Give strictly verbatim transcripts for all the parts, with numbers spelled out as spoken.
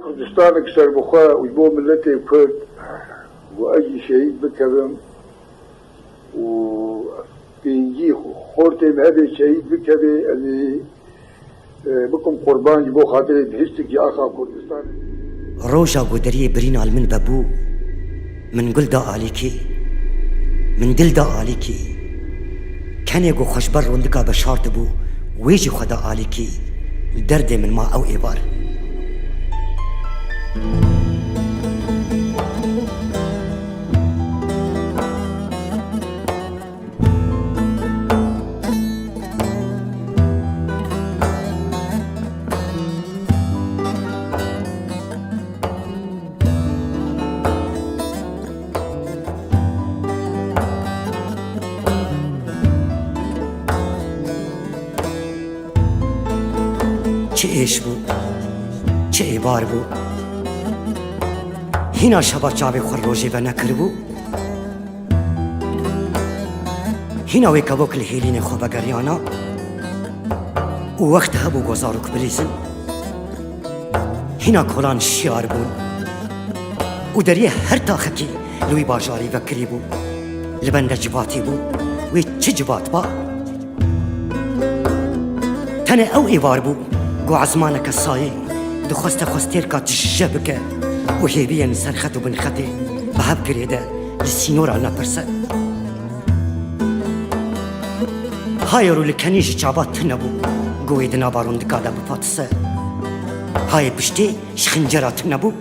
Kurdistanek serbixwe û ji bo miletê Kurd û ez jî şehîd bikevim û pêncî xortê me hebê şehîd bikevê, ez ê, e, bikim qurban ji bo xatirê bihiştik ji axa Kurdistanê. Roja ku deriyê birîna li min vebû, min gul da alîkî, min dil da alîkî. Kenê ku xwe ji ber rondika veşartibû, wê jî xwe da alîkî. Derdê min ma ew êvar. Çi êş bû, çi êvar bû. Hîna şeva çavê xwe rojê venekiribû. Hîna wê kevok li hêlînê xwe vegeriyana û wext hebû ku zarok bilîzin. Hîna kolan şiyar bûn û deriyê her taxekî li wî bajarî vekirî bû. Li bende civatê bû, wê çi civat ba? Tenê ew êvar bû ku ezmaneke sayê dixweste xwe stêrka tije bike û hêviyên serxet û binxetê bi hev girêde li sînora nepirse. Hayê rû li kenî ji çava tune bû, ku wê di nava rondika de bifatise. Hayê piştê ji xincera tune bû.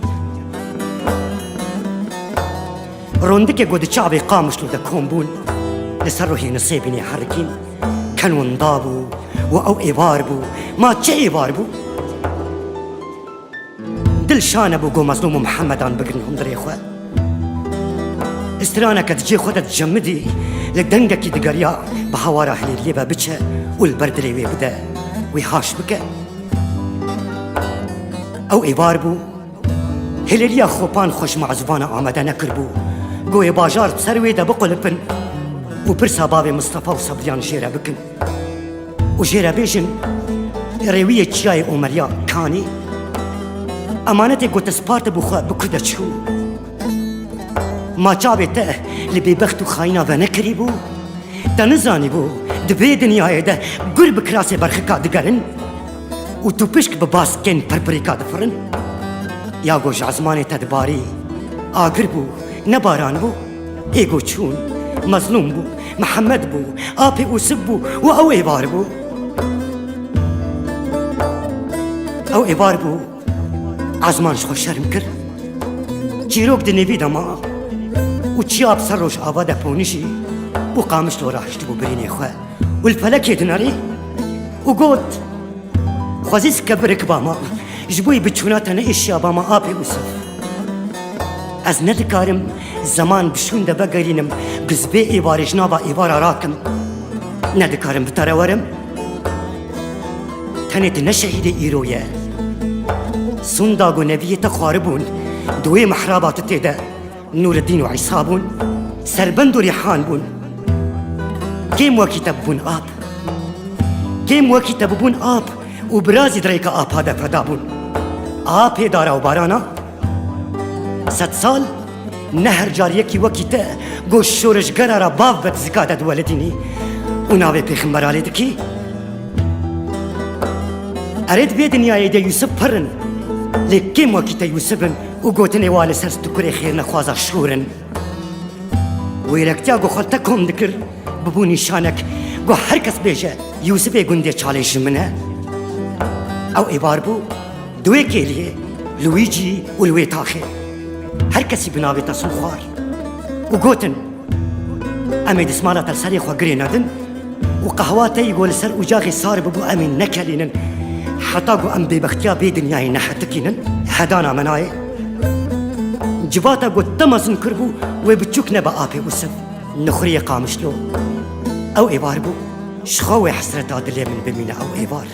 Rondikê ku di çavê Qamişlo de kom bûn, li ser ruhê Nisêbînê herikîn. Ken winda bû û ew êvar bû. Ma çi êvar bû? Dil şa nebû ku Mezlûm û Mihemedan bigirin hundirê xwe. Straneke di cê xwe de dicemidî, li dengekî digeriya bi hawara hilêriyê ve biçe û li ber dilê wê bide, wê haş bike. Ew êvar bû. Hilêriya xopan xwe ji mazûvana amade nekiribû. Ku wê bajar bi ser wê de biqulipin û pirsa bavê Mistefa û Sebriyan jê re bikin. Û jê re bêjin, rêwiyê çiyayê Omeriya Kanî, emanetê ku te spartibû xwe bi ku de çû? Ma çavê te li bêbext û xayîna venekirîbû? Te nizanîbû di vê dinyayê de gur bi kirasê berxika digerin û tûpişk bi baskên pirpirîka difirin? Ya ku ji ezmanê te dibarî, agir bû, ne baran bû? Ê ku çûn, Mezlûm bû, Mihemed bû, apê Ûsif bû û ew êvar bû. Ew êvar bû, ezman ji xwe şerm kir. Çîrok di nêvî de ma û çiya bi ser rojava de ponijî û Qamişlo rahiştibû birînê xwe û li felekê dinerî û got, Xwezî sike birikba ma, ji bo wî biçûna te neêşiya ba ma apê Ûsif. Ez nedikarim zeman bi şûn de vegerînim, ku ez vê êvarê ji nava êvara rakim. Nedikarim bi te re werim. Tenê tu ne şehîdê îro ye. Sûnda ku neviyê te xwaribûn, di wê mihraba tu tê de Nûreddîn û Îsa bûn, serbend û rîhan bûn. Kêm wekî te bûn ap. Kêm wekî te bûbûn ap û birazî di rêka apa de feda bûn. Apê dara û barana. Sed sal ne her car yekî wekî te ku şoreşgera re bav be di zika de diwelidînî û navê pêxembera lê dikî. Erê di vê dinyayê de Yûsif pir in, lê kêm wekî te Yûsif in û gotinê wa li ser stûkurê xêrnexwaza şûr in. Wêrektiya ku xwe te kom dikir, bibû nîşanek ku her kes bêje, Yûsifê gundê çalê ji min e. Ew êvar bû, di wê kêliyê, li wî cî û li wê taxê. Her kesî bi navê te sû xwar û gotin, Em ê dismala te li serê xwe girê nedin û qehwa te yî ku li ser ucaxê sar bibû em ê nekelînin, heta ku em bêbextiya vê dinyayê nehetikînin. Hedana me nayê. Civata ku te mezin kiribû wê biçûk nebe apê Ûsif. Nixuriyê Qamişlo. Ew êvar bû. Ji xwe wê hesreta dilê min bimîne ew êvar.